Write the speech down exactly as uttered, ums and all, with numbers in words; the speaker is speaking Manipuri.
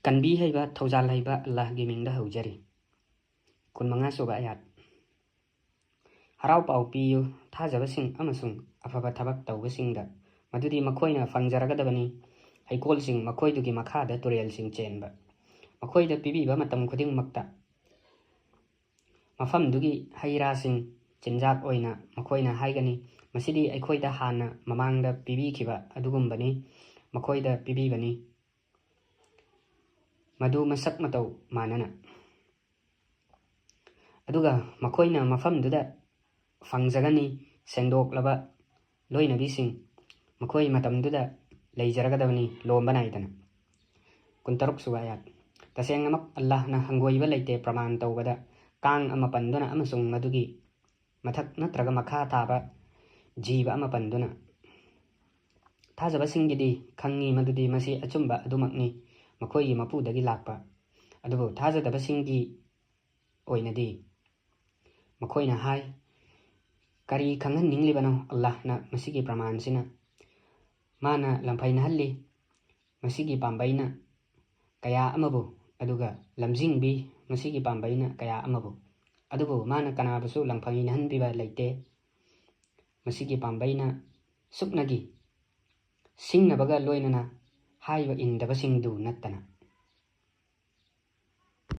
ꯀꯟꯕꯤ ꯍꯩꯕ, ꯊꯧꯖꯥꯜ ꯍꯩꯕ ꯑꯜꯂꯥꯍꯒꯤ ꯃꯤꯡꯗ ꯍꯧꯖꯔꯤ꯫ ꯀꯨꯟꯃꯉꯥ ꯁꯨꯕ ꯑꯌꯥꯠ꯫ ꯍꯔꯥꯎ ꯄꯥꯎ ꯄꯤꯌꯨ ꯊꯥꯖꯕꯁꯤꯡ ꯑꯃꯁꯨꯡ ꯑꯐꯕ ꯊꯕꯛ ꯇꯧꯕꯁꯤꯡꯗ, ꯃꯗꯨꯗꯤ ꯃꯈꯣꯏꯅ ꯐꯪꯖꯔꯒꯗꯕꯅꯤ꯫ ꯍꯩꯀꯣꯜꯁꯤꯡ, ꯃꯈꯣꯏꯗꯨꯒꯤ ꯃꯈꯥꯗ ꯇꯨꯔꯦꯜꯁꯤꯡ ꯆꯦꯟꯕ, ꯃꯈꯣꯏꯗ ꯄꯤꯕꯤꯕ ꯃꯇꯝ ꯈꯨꯗꯤꯡꯃꯛꯇ ꯃꯐꯝꯗꯨꯒꯤ ꯍꯩ ꯔꯥꯁꯤꯡ ꯆꯤꯟꯖꯥꯛ ꯑꯣꯏꯅ ꯃꯈꯣꯏꯅ ꯍꯥꯏꯒꯅꯤ, "ꯃꯁꯤꯗꯤ ꯑꯩꯈꯣꯏꯗ ꯍꯥꯟꯅ ꯃꯃꯥꯡꯗ ꯄꯤꯕꯤꯈꯤꯕ ꯑꯗꯨꯒꯨꯝꯕꯅꯤ, ꯃꯈꯣꯏꯗ ꯄꯤꯕꯤꯕꯅꯤ, ꯃꯗꯨ ꯃꯁꯛ ꯃꯇꯧ ꯃꯥꯟꯅꯅ"꯫ ꯑꯗꯨꯒ ꯃꯈꯣꯏꯅ ꯃꯐꯝꯗꯨꯗ ꯐꯪꯖꯒꯅꯤ꯫ ꯁꯦꯡꯗꯣꯛꯂꯕ ꯂꯣꯏꯅꯕꯤꯁꯤꯡ ꯃꯈꯣꯏ ꯃꯇꯝꯗꯨꯗ ꯂꯩꯖꯔꯒꯗꯕꯅꯤ, ꯂꯣꯝꯕ ꯅꯥꯏꯗꯅ꯫ ꯀꯨꯟꯇꯔꯨꯛ ꯁꯨꯕ ꯑꯌꯥꯠ꯫ ꯇꯁꯦꯡꯅꯃꯛ ꯑꯜꯂꯥꯍꯅ ꯍꯪꯒꯣꯏꯕ ꯂꯩꯇꯦ ꯄ꯭ꯔꯃꯥꯟ ꯇꯧꯕꯗ, ꯀꯥꯡ ꯑꯃ ꯄꯟꯗꯨꯅ ꯑꯃꯁꯨꯡ ꯃꯗꯨꯒꯤ ꯃꯊꯛ ꯅꯠꯇ꯭ꯔꯒ ꯃꯈꯥ ꯊꯥꯕ ꯖꯤꯕ ꯑꯃ ꯄꯟꯗꯨꯅ꯫ ꯊꯥꯖꯕꯁꯤꯡꯒꯤꯗꯤ ꯈꯪꯉꯤ ꯃꯗꯨꯗꯤ ꯃꯁꯤ ꯑꯆꯨꯝꯕ ꯑꯗꯨꯃꯛꯅꯤ, ꯃꯈꯣꯏꯒꯤ ꯃꯄꯨꯗꯒꯤ ꯂꯥꯛꯄ꯫ ꯑꯗꯨꯕꯨ ꯊꯥꯖꯗꯕꯁꯤꯡꯒꯤ ꯑꯣꯏꯅꯗꯤ ꯃꯈꯣꯏꯅ ꯍꯥꯏ, "ꯀꯔꯤ ꯈꯪꯍꯟꯅꯤꯡꯂꯤꯕꯅꯣ ꯑꯜꯂꯥꯍꯅ ꯃꯁꯤꯒꯤ ꯄ꯭ꯔꯃꯥꯟꯁꯤꯅ? ꯃꯥꯅ ꯂꯝꯐꯩꯅꯍꯜꯂꯤ ꯃꯁꯤꯒꯤ ꯄꯥꯝꯕꯩꯅ ꯀꯌꯥ ꯑꯃꯕꯨ, ꯑꯗꯨꯒ ꯂꯝꯖꯤꯡꯕꯤ ꯃꯁꯤꯒꯤ ꯄꯥꯝꯕꯩꯅ ꯀꯌꯥ ꯑꯃꯕꯨ꯫ ꯑꯗꯨꯕꯨ ꯃꯥꯅ ꯀꯅꯥꯕꯨꯁꯨ ꯂꯝꯐꯩꯅꯍꯟꯕꯤꯕ ꯂꯩꯇꯦ ꯃꯁꯤꯒꯤ ꯄꯥꯝꯕꯩꯅ, ꯁꯨꯞꯅꯒꯤ ꯁꯤꯡꯅꯕꯒ ꯂꯣꯏꯅꯅ ꯍꯥꯏꯕ ꯏꯟꯗꯕꯁꯤꯡꯗꯨ ꯅꯠꯇꯅ"꯫